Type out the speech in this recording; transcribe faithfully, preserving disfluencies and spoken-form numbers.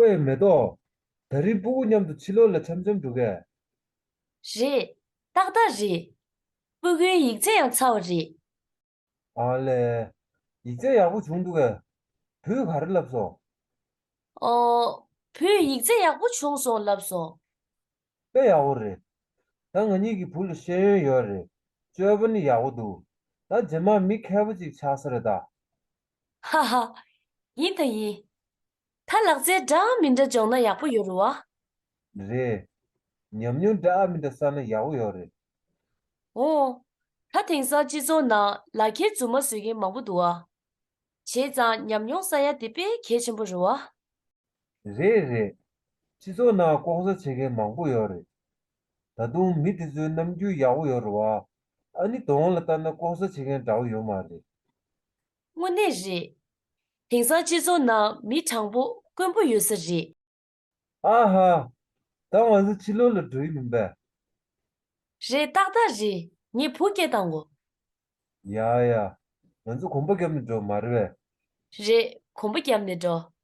ཨེ་མེ་ཏོག་ད་རིང་སྤུ་གུ་མཉམ་དུ་ཕྱི་ལོགས་ལ་འཆམ་འཆམ་འགྲོ་གས། རེད། ཏག་ཏག་རེད། སྤུ་གུའི་ཡིག་ཚད་ཡང་ཚར་བ་རེད། ཨ་ལས། ཡིག་ཚད་ཡག་པོ་བྱུང་འདུག་གས། བུས་ག་རེ་ལབ་སོང་། ཨོ། བུས་ཡིག་ཚད་ཡག་པོ་བྱུང་སོང་ལབ་སོང་། དཔེ་ཡག་པོ་རེད། ད་ང་གཉིས་ཀྱི་བུ་ལ་ཤེས་ཡོན་ཡོད་རེད། སྤྱོད་པ་ནི་ཡག་པོ་འདུག་ད་རྗེས་མ་མི་མཁས་པ་ཅིག་ཆགས་ས་རེད་ད། ཧ་ཧ། ཡིན་ད་ཡིན། ད་ལག་རྩལ་འདྲ་མི་འདྲ་སྦྱོང་ན་ཡག་པོ་ཡོད་རེད་བ། རེད། ཉམས་མྱོང་འདྲ་མི་འདྲ་བསགས་ན་ཡག་པོ་ཡོད་རེད། འོ། ད་དེང་སང་སྤྱི་ཚོགས་ནང་ལག་འཁྱེར་རྫུན་མ་བཟོ་མཁན་མང་པོ་འདུག་ཨ། བྱས་ཙང་ཉམས་མྱོང་བསགས་ཡ་དེ་དཔེ་གལ་ཆེན་པོ་རེད་བ། རེད་རེད། སྤྱི་ཚོགས་ནང་ལྐོག་ཟ་བྱེད་མཁན་མང་པོ་ཡོད་རེད། ད་དུང་མི་དེ་ཚོའི་རྣམ་འགྱུར་ཡག་པོ་ཡོད་རེད་བ། ཨ་ནི་གདོང་ལ་ལྟ་ན་ལྐོག་ཟ་བྱེད་མཁན་འདྲ་བོ་ཡོད་མ་རེད། དངོས་གནས་རེད། དེང་སང་སྤྱི་ཚོགས་ནང་མི་དྲང་པོ་དཀོན་པོ་ཡོད་ས་རེད། ཨ་ཧ། ད་ང་ཚོ་ཕྱི་ལོགས་ལ་འགྲོ་ཡི་མིན་པས། རེད། ཏག་ཏག་རེད། ངས་བུ་སྐད་བཏང་གོ། ཡ་ཡ། ང་ཚོ་གོམ་པ་བརྒྱབ་ནས་འགྲོ་མ་རེད་པས། རེད། གོམ་པ་བརྒྱབ་ནས་འགྲོ།